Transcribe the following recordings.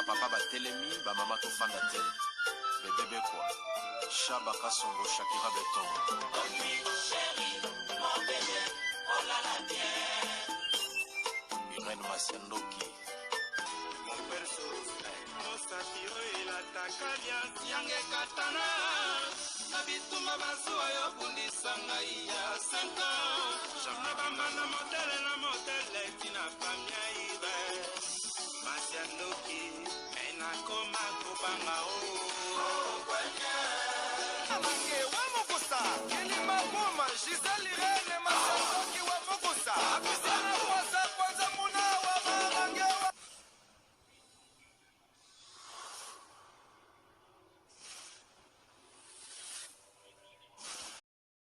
Ba papa batelemi, ba mama tofanda te. Bebe Bekwa, Shaba Kasongo, Shakira Beton. Irène Masiandoki. Mosapi oyo elataka liasi yanga ekatana na bitumba bazuwa yo bundisa ngai ya 5 ans na bambanda motele na motele tina famia ibe masi ya ndoki me nakoma kobanga o Mange wa mokosa kilima boma Gisèle Irene Masandoki wa mokosa Apisana kwasa kwanza muna wa marange wa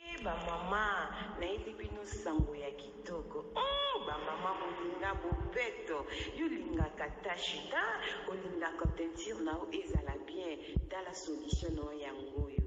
Eh ba mama nayeli bino sango ya kitoko oh ba mama bolinga bopeto yo olingaka tache ta olingaka teinture na yo ezala bien tala solution na yo yango oyo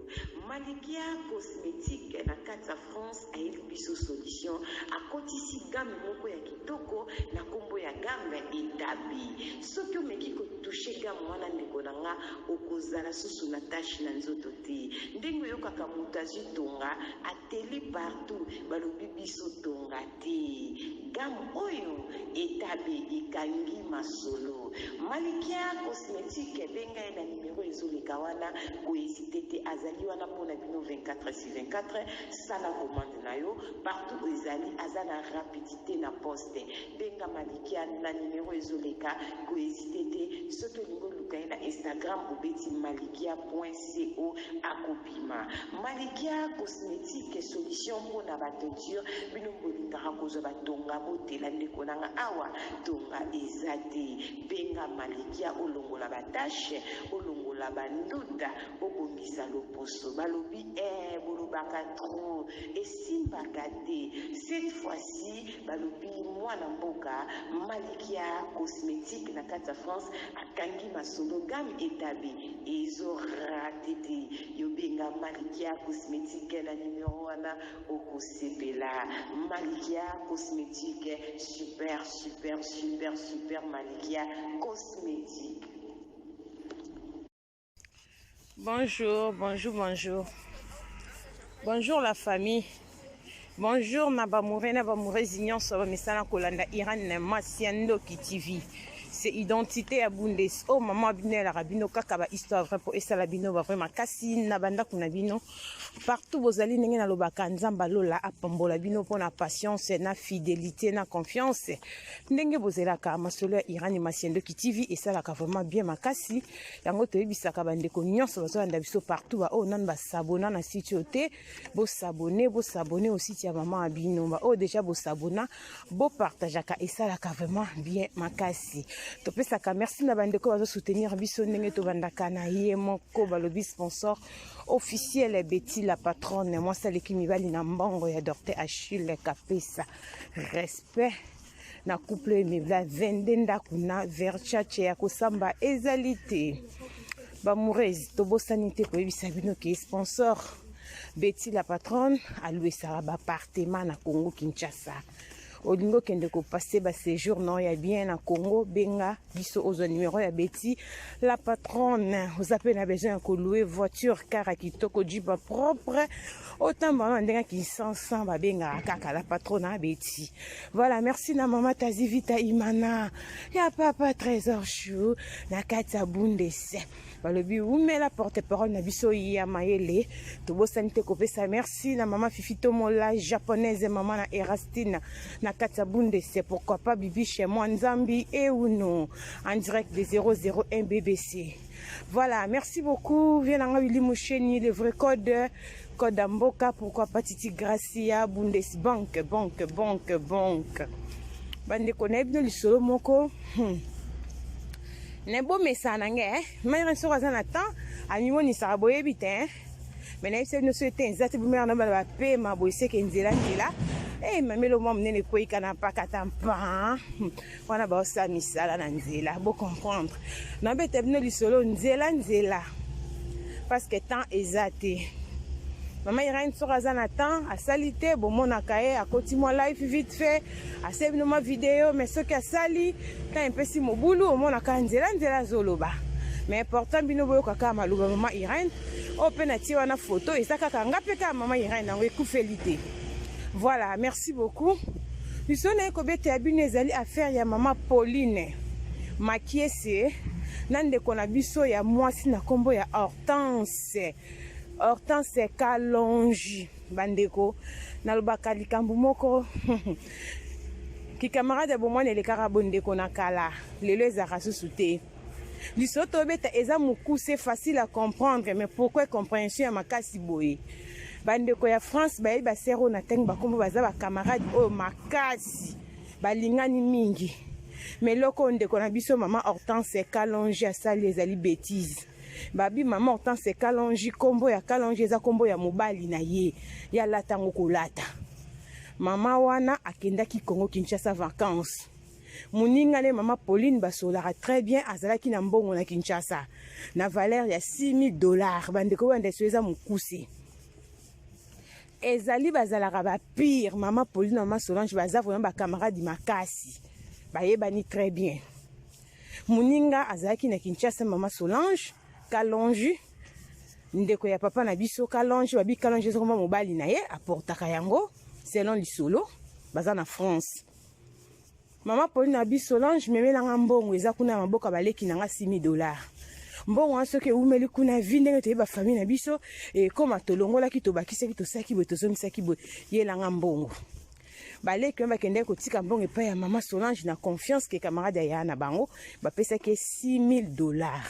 Malikia cosmetique na kati ya France ayeli biso solution akotisi gamme moko ya kitoko na kombo ya gamme etabi soki omeki ko toucher gamme wana ndeko na nga okozala susu na tache na nzoto te ndenge oyokaka mutu azui tonga ateli partout balobi biso tonga te gamme oyo etabe ekangi masolo malikia cosmetique benga ye na numero ezoleka wana ko hesite te azali wana pona bino 24 sur 24 sala commande na yo partout ezali aza na rapidite na poste benga malikia na numero ezoleka ko hesite te soki olingi oluka ye na instagram obeti malikia point co akobima malikia cosmetique solution pona ba teinture bino bolingaka kozwa ba tonga botela ndeko nanga awa tonga eza te benga malikia olongola ba tache olongola ba nduta obongisa loposo balobi eh bolobaka trop esimbaka te cette fois ci balobi mwana mboka malikia cosmetique na kati ya France akangi masolo gamme etabe ezo rate te yo benga malikia cosmetique na numero wana okosepela malikia cosmetique super super super super malikia cosmetique. Bonjour, bonjour, bonjour. Bonjour la famille. Bonjour na bamoure na bamoureuses nyonso bamesana kolanda Iran na Masia Ndoki TV. C'est identité ya Bundes. Oh maman bino elaka bino kaka ba histoire vraie po esala bino ba vrai makasi na bandako na bino. Partout bozali ndenge nalobaka Nzambe alola apambola bino pona patience na fidélité na confiance. Ndenge bozelaka masolo ya Iran Masia Ndoki TV esalaka vraiment bien makasi. Yango toyebisaka bandeko nyonso bazolanda biso partout ba oyo nanu basabona na site oyo te bosabone bosabone au site ya mama ya bino ba oyo deja bosabona bopartageaka esalaka vraiment bien makasi topesaka merci na bandeko bazosoutenir biso ndenge tobandaka na ye moko balobi sponsor officiel Betty la patronne mwasi aleki mibali na mbongo ya Docteur Achille Kapesa respect na couple emebla 22 ndako na verchache ya kosamba ezali te bamourese tobosani te koyebisa bino ke sponsor Betty la patronne aluesaka bapartement na Congo Kinshasa olingi okende kopase basejour na ya bien na Congo benga biso ozwa numero ya Betty la patronne oza mpe na besoin ya koloue voiture kara kitoko jipa propre otamba na ndenge ya kinsansan babengaka kaka la patronne ya Betty voilà merci na mama Tazi Vita Imana ya papa Trésor Chou na kati ya Bundes balobi wumela porte parole na biso ya mayele tobosani te kopesa merci na mama Fifi Tomola japonaise mama na Erastine na kati ya Bundes pourquoi pas Bibiche mwa Nzambi euno en direct de 001 BBC voilà merci beaucoup viens nanga Willy Musheni le vrai code code ya mboka pourquoi pas Titi Gracia Bundesbank banque banque banque bandeko nayebi bino lisolo moko na bomesana na nge eh? mere soki aza na temps amimonisaka boyebi te eh? me nayebisa bino soki te eza te bomere na bana bapema boye seke nzela nzela e mamelo mwa monene ekweyika na mpakata mpa wana baosala misala na nzela bo comprendre nabeta bino lisolo nzela nzela parce que temps eza te. Mama Irène soki aza na temps asali te, bomonaka ye akoti mwa live vite fait, asali bino mwa video, mais soki asali temps epesi mobulu, omonaka nzela nzela azoloba. Mais important bino boyoka kaka maloba mama Irène. Oyo mpe natie wana photo eza kaka nga mpe kaka mama Irène yango ekufeli te. Voilà, merci beaucoup. Lisolo naye kobeta ya bino ezali affaire ya mama Pauline Makiese na ndeko na biso ya mwasi na kombo ya Hortense. Hortense Kalonji. Bandeko, nalobaka likambo moko kikamarade ya bomwana elekaka bondeko na kala, lelo ezalaka susu te. Lisolo tobeta eza mokuse, facile à comprendre, mais pourquoi compréhension ya makasi boye? Bandeko ya France bayebi basere oyo na ntango bakombo baza bakamarade oyo makasi, balingani mingi. Mais eloko oyo ndeko na biso mama Hortense Kalonji asali ezali bêtise. Babi mama Hortense Kalonji, kombo ya Kalonji eza kombo ya mobali na ye, ye alata yango kolata. Mama wana akendaki Congo Kinshasa vacances. Moninga ne mama Pauline basololaka très bien, azalaki na mbongo na Kinshasa na valeur ya 6000 $. Bandeko banda so eza mokuse. Ezali bazalaka ba pire. Mama Pauline na mama Solange baza vraiment ba camarades makasi, bayebani très bien. Moninga azalaki na Kinshasa, mama Solange Kalonji, ndeko ya papa na biso Kalonji, babi Kalonji ezokoma mobali na ye aportaka yango selon lisolo, baza na France. Mama Pauline na biso Solange memelanga mbongo eza kuna ya maboka baleki na nga 6000 $. Mbongo wana soki ewumeli kuna vi ndenge toyeba famille na biso ekoma tolongolaki tobakisaki tosalaki boye tozongisaki boye, yelanga mbongo. Baleki wana bakendaki kotika mbongo epai ya mama Solange na confiance ke camarade ya na bango, bapesaki ye 6000 $.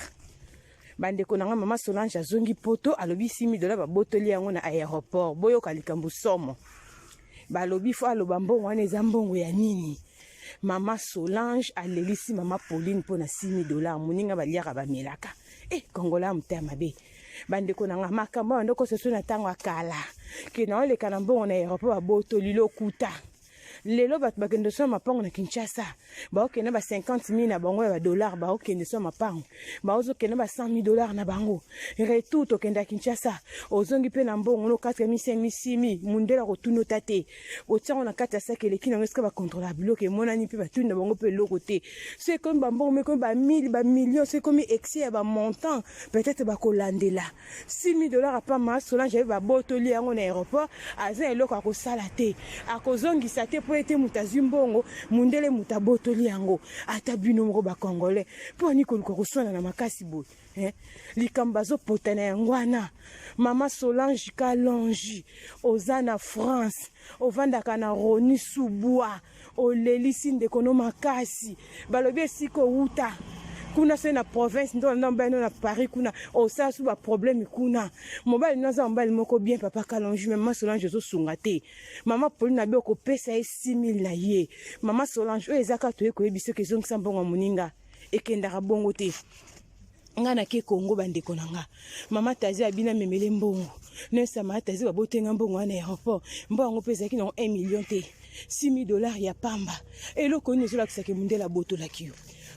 Bandeko na nga, mama Solange azongi poto, alobi 6000 $ babotoli yango na aéroport. Boyoka likambo somo. Balobi fo aloba mbongo wana eza mbongo ya nini. Mama Solange alelisi mama Pauline mpo na 6000 $. Moninga baliaka bamelaka. Kongola ya motema mabe. Bandeko na nga, makambo oyo ndoko soso na ntango ya kala ke na oleka na mbongo na aéroport babotoli lokuta. Lelo bato bakende so mapango na Kinshasa, baokende ba 50 000 na bango ya ba dollar, baokende so mapango, baozokende ba 100 000 $ na bango. Retour tokende ya Kinshasa, ozongi mpe na mbongo no 4 000, 5 000, 6 000, mundele akotuna ota te, otiango na kati ya saki eleki nango esika bakontrola biloko emonani mpe batuni na bango mpe eloko te. So ekomi bambongo ekomi ba mille, ba million, so ekomi excès ya bamontant, peut-être bakolandela. 6000 $ apa ma Solange ayebi babotoli yango na aéroport, aza eloko akosala te, akozongisa te mpo ete moto azwi mbongo mundele moto abotoli yango. Ata bino moko bacongolais mpo ani koluka koswana na makasi boye, eh? Likambo bazopota na yango wana. Mama Solange Kalonji, oza na France, ovandaka na Roni Subwa, olelisi ndeko no makasi. Balobi esika owuta kuna soki na province ndo na mobali no na Paris kuna osala su baproblème kuna. Mobali no aza mobali moko bien, papa Kalonji, mais mama Solange ozosunga te. Mama Pauline abi okopesa ye 6000 na ye. Mama Solange oyo eza kaka toye koyebi soki ezongisa mbongo ya moninga ekendaka bongo te. Nga nake Kongo, bandeko na nga, mama Tazi abina memele mbongo noyesa mama Tazi babotenga mbongo wana na aéroport. Mbongo yango mpe ezalaki nango 1 million te, 6000 $ ya pamba. Eloko nini ezolakisaka mondele abotolaki yo?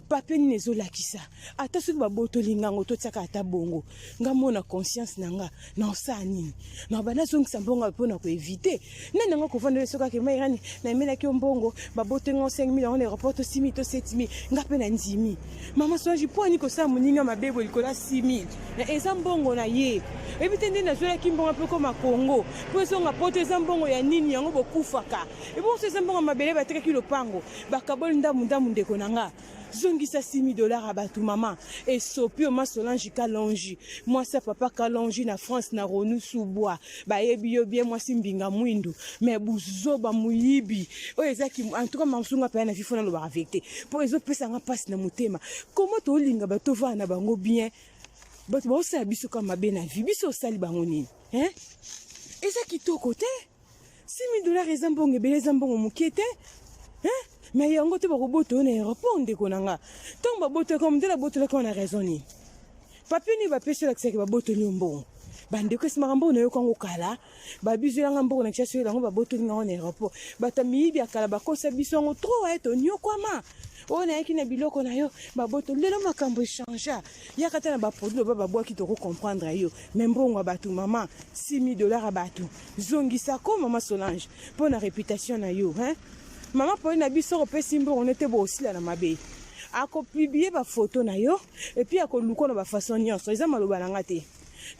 Papier nini ezolakisa? Ata soki babotoli ngango totiaka ata bongo, nga mona conscience na nga na osala nini? Na banda azongisa mbongo mpona koevite nani yango kovanda soki akema irani nayemelaki yo mbongo babotoli ngo 5000 yango na aéroport to 6000 to 7000, nga mpe na ndimi. Mama Solange, mpo ani kosala moninga mabe boye likolo ya 6000? Eza mbongo na ye, oyebi te nde nazwelaki mbongo mpe koma Kongo mpo ezonga poto. Eza mbongo ya nini yango bokufaka? Ebongo so eza mbongo ya mabele, batekaki lopango, bakaboli ndambu ndambu. Ndeko na nga, zongisa 6000 $ ya bato. Mama esopi yo. Ma Solange Kalonji, mwasi ya papa Kalonji na France na Ronu Subwa, bayebi yo bien, mwasi mbinga mwindu, mais buzoba moyibi oyo ezaki. En tout cas masunga mpe na fifo nalobaka vérité mpo ezopesanga mpasi na motema. Koma tolinga bato ovanda na bango bien, bato baosala biso kaka mabe na vie. Biso osali bango nini, hein? Eza kitoko te. 6000 $ eza mbongo ebele, eza mbongo moke te, hein? Mais yango te bakobota oyo na aéroport. Ndeko na nga, ntango babotolaka mondele abotolaka wana raison nini? Papier nini bapesi olakisaki babotoli yo mbongo? Bandeko, esi makambo oyo nayoka yango kala. Babizwelanga mbongo na Kinshasa, yango babotoli ngango na aéroport. Bato ya miyibi ya kala bakosa biso yango trop, aye tonyokwama. Oyo nayaki na biloko na yo babotoli. Lelo makambo echangea, yaka ta na baproduit loba babwaki, tokocomprendre yo. Me mbongo ya bato, mama, 6000 dollars ya bato, zongisa ko mama Solange, mpo na réputation na yo, hein? Mama Poli na biso, kopesi mbongo nete bosila na mabe, akopublier bafoto na yo et puis akoluka na bafaçon nyonso. Eza maloba na nga te.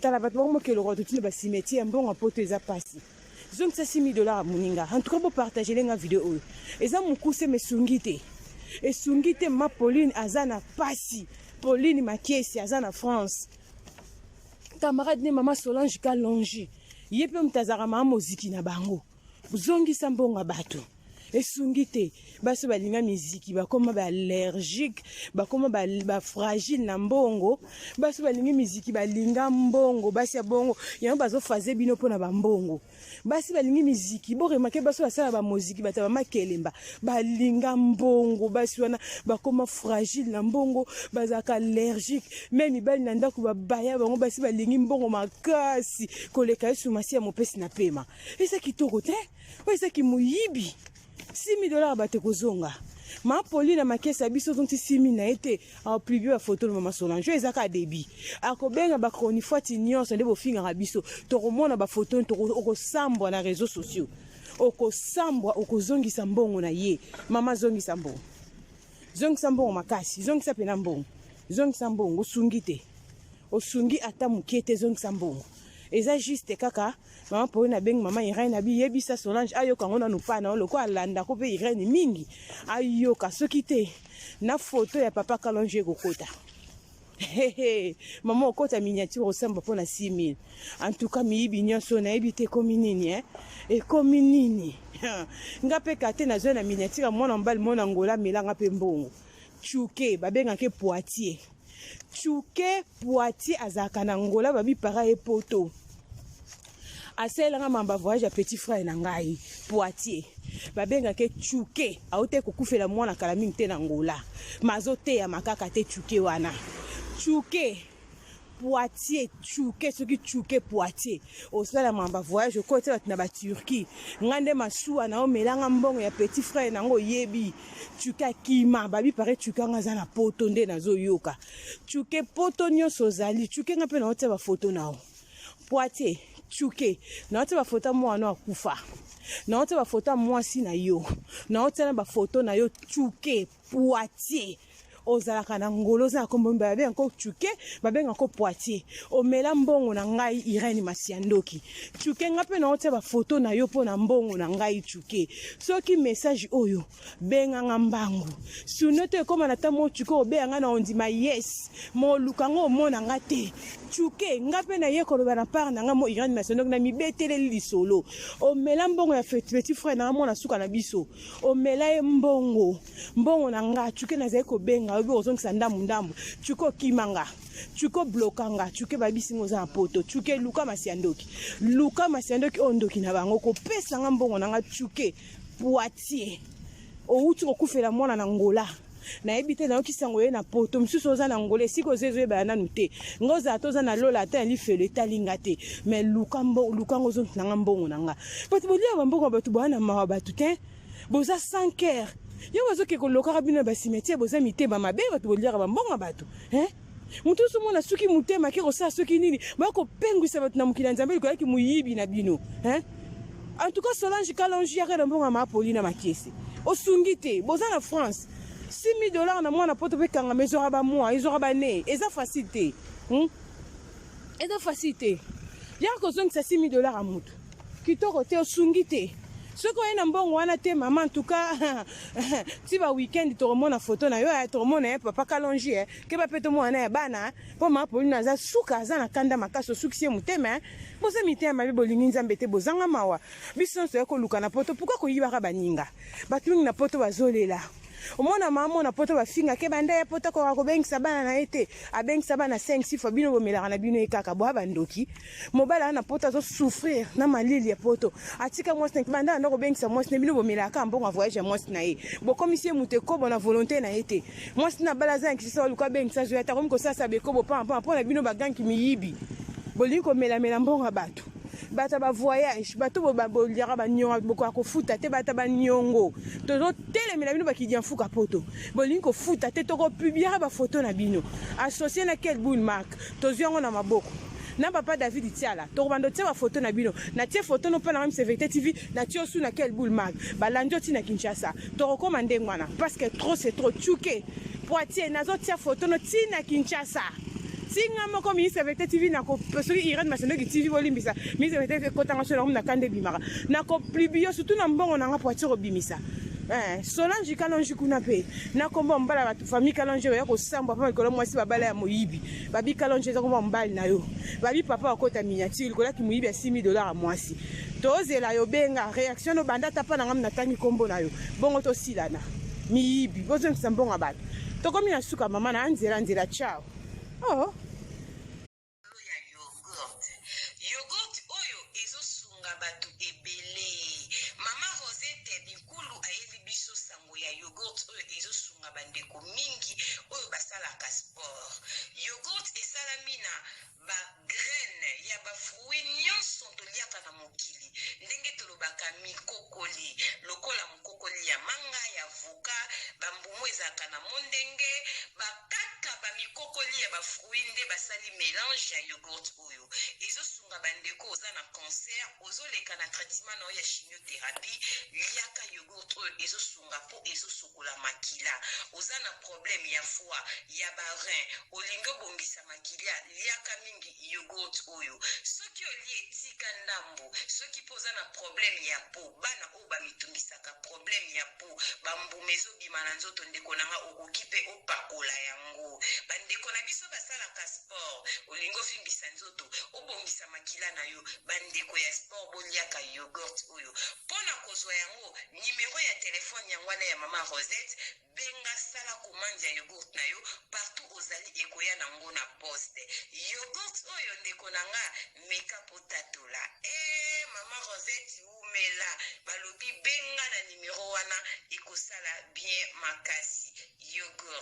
Tala bato bakomokeloko totina bacimetière. Mbongo ya poto eza pasi. Zongisa 6000 dollars ya moninga. En tout cas, bopartager nga video oyo, eza mokuse, ma esungi te, esungi te. Ma Pauline aza na pasi. Pauline Makiesi aza na France, camarade ne mama Solange Kalongi, ye mpe moto azalaka mama moziki na bango. Zongisa mbongo ya bato, esungi te. Basi balinga miziki bakoma baallergique, bakoma bafragile na mbongo. Basi balingi miziki, balinga mbongo. Basi ya bongo yango bazofaze bino mpona bambongo. Basi balingi miziki, boremarquer, basi basala bamoziki, bato ya bamakelemba balinga mbongo. Basi wana bakoma fragile na mbongo, bazalaka allergique. Me mibali na ndako babaya bango. Basi balingi mbongo makasi koleka Yesu Masi ya mopesi na pema. Eza kitoko te, oyo ezaki moyibi. 6000 dollars bato ekozonga. Ma Pauline Makesi ya biso, ozongisi 6000 na ye te, apublier bafoto na mama Solange. Oyo eza kaka début. Akobenga bachronifuati nyonso nde bofingaka biso, tokomona bafoto, okosambwa na réseaux sociaux, okosambwa. Okozongisa mbongo na ye. Mama, zongisa mbongo, zongisa mbongo makasi, zongisa mpena mbongo, zongisa mbongo. Osungi te, osungi ata mokie te. Zongisa mbongo, eza juste kaka. Mama Pauline abengi mama Irene, abi yebisa Solange ayoka yango nanu pa na yo, lokola alandako mpe Irene mingi, ayoka. Soki te, na foto ya papa Kalonge ekokota. Mama, okota miniature, osamba mpona 6000. En tout cas, miyibi nyonso nayebi te ekomi nini, eh? Ekomi nini? Nga mpe ka te, nazwa na miniature ya mwana mobali mona Ngola, amelanga mpe mbongo. Chuke, babengaka Poitier, Chuke Poitier, azalaka na Ngola, babipara ye poto, asalelanga mamba voyage ya petit frère na ngai. Poitier, babengaka Chuke, auti kokufela mwana kala mingi te na Ngola, ma azoteyama kaka te. Chuke wana, Chuke Poitier, Chuke, soki Chuke Poitier, osala mamba voyage, okoti bato na baturquie. Ngai nde masuwa na omelanga mbongo ya petit frère nango. Oyebi Chuke akima, babi pare Chuke anga aza na poto. Nde nazoyoka Chuke poto nyonso ozali. Chuke, nga mpe naotia bafoto na yo. Poitier, Chuke, naotia bafoto ya mwana akufa, naotia bafoto ya mwasi na yo, naotia na bafoto na yo. Chuke Poitier, ozalaka na Ngolo, oza na kombo mibale, babengaka Chuke, babengaka Poitier. Omela mbongo na ngai Irene Masiandoki. Chuke, nga mpe naotia bafoto na yo mpo na mbongo na ngai. Chuke, soki message oyo, benganga mbangu, suno to ekóma na ntango. Chuke, obeya nga na ondima yes, moluka ngo omona nga te. Chuke, nga mpe naye koloba na part na nga mo Irene Masiandoki, na mibeteleli lisolo. Omela mbongo ya petit frère na nga, mwana suka na biso, omela ye mbongo, mbongo na nga. Chuke, nazali kobenga oyebi kozongisa ndambu ndambu. Chuke, okima nga. Chuke, obloka nga. Chuke, babisi nga oza na poto. Chuke, luka Masiandoki, luka Masiandoki oyo ndoki na bango, kopesa nga mbongo na nga. Chuke Poitier, outi kokufela mwana na Ngola, nayebi te, nayoki sango ye na poto mosusu, oza na Ngola, esika oza ezoyebana nanu te. Nga ozala te, oza na lola ata ya lifelo, etali nga te. Mais luka luka ngo, ozongisa nga mbongo na nga. Bato bolia bambongo ya bato, boya na mawa bato te, boza sans cœur. Yo bazoke kolokaka bino na bacimetière, boza mitema mabe. Bato boliaka bambongo ya bato, hein? Moto nyonso omona soki motema ake kosala soki nini, baya kopengwisa bato na mokili ya Nzambe likoyaki moyibi na bino, hein? En tout cas, Solange Kalongi, yaka na mbongo ya Maapoli na Makiese, osungi te. Boza na France, 6000 dollars na mwana poto mpe kangama, ezwaka bamois, ezwaka bane, eza facile te, Eza facile te. Yaka kozongisa 6000 dollars ya motu, kitoko te, osungi te. Soki oye na mbongo wana te, mama, en tout cas, ti ba weekend tokomona foto na yo, tokomona ye papa Kalongi, keba mpe tomona ya bana, mpo mama Pauline aza suka, aza na kanda makasi. Osukisi ye motema. Boza mitema mabe, bolingi Nzambe te, bozanga mawa. Biso nyonso ya koluka na poto, pourquoi koyibaka baninga? Bato mingi na poto bazolela. Omona mama mona poto bafingake banda ya poto, akoka kobengisa bana na ye te, abengisa bana 5 6 fois. Bino bomelaka na bino ye kaka boya bandoki. Mobali aza na poto, azosouffrir na malili ya poto, atika mwasi na banda anda kobengisa mwasi na bino. Bomelaka mbongo ya voyage ya mwasi na ye, bokomisi ye moto ekobo na volonté na ye te. Mwasi na bala aza na kisisa, oluka abengisa, azoya te, akomi kosalasa bekobo pampam mpo na bino baganki miyibi. Bolingi komelamela mbongo ya bato, bato ya bavoyage, bato boliaka baniongo, bokoka kofuta te, bato ya baniongo. Tozotelemela bino bakidia mfuka poto, bolingi kofuta te, tokopubliaka bafoto na bino associe na quel boule mark. Tozwi yango na maboko na papa David Tiala, tokobanda otia bafoto na bino. Natie foto no mpa na nga Vérité TV, natie osu na quel boule mark, balandi oti na Kinshasa. Tokokóma ndenge wana parce que trop c'est trop. Tchuke Poitier, nazotia foto no ntina Kinshasa, tinga moko ministre Vérité TV. Soki Irene Masendoki TV, bolimbisa, ministre Vérité ekotanga so nango na kanda ebimaka, nakopublier surtout na mbongo nanga Poitier kobimisa. Solange Kalongi kuna mpe nakomba mobala, bato famille Kalongi oya kosambwa mpa likolo mwasi babala ya moyibi. Babi Kalongi eza komba mobali na yo, babi papa akota miniature likolo yaki moyibi ya 6000 dollar ya mwasi. Tozela yo, benga réaction no banda ata mpa na ngam natangi nkombo na yo, bongo tosilana. Miyibi, bozongisa mbongo ya bato. Tokomi na suka, mama na nzela nzela. Ciao. Oh. Ya yogurt, yogurt oyo ezosunga bato ebele. Mama Rosette Binkulu ayeli biso sango ya yogurt oyo ezosunga bandeko mingi oyo basalaka sport. Yogurt esalami na bagraine ya bafruit nyonso toliaka na mokili, ndenge tolobaka mikokoli, lokola mokokoli ya manga, ya avocat, bambumu ezalaka na mondenge, bakaka bamikokoli ya bafruit nde basali mélange ya yogurt oyo ezosunga bandeko. Oza na cancer, ozoleka na traitement na oyo ya chimiothérapie, liaka yogurt oyo, ezosunga mpo ezosokola makila. Oza na problème ya foie, ya barein, olingi obongisa makila, liaka mingi yogurt oyo. Soki olie, etika ndambo. Soki mpo oza na problème ya peau, bana oyo bamitungisaka, problème ya peau, bambuma ezobima na nzoto, ndeko na nga, okoki mpe opakola yango. Bandeko na biso basalaka sport, olingi ovimbisa nzoto, obongisa makila na yo, bandeko ya sport, boliaka yogurt oyo. Mpo na kozwa yango, nimero ya telefone yango wana ya mama Rosette. Benga, sala commande ya yogurt na yo partout ozali, ekoya nango na poste. Yogurt oyo, ndeko na nga, meka potatola. E mama Rosette, umela. Balobi benga na nimero wana, ekosala bien makasi yogurt.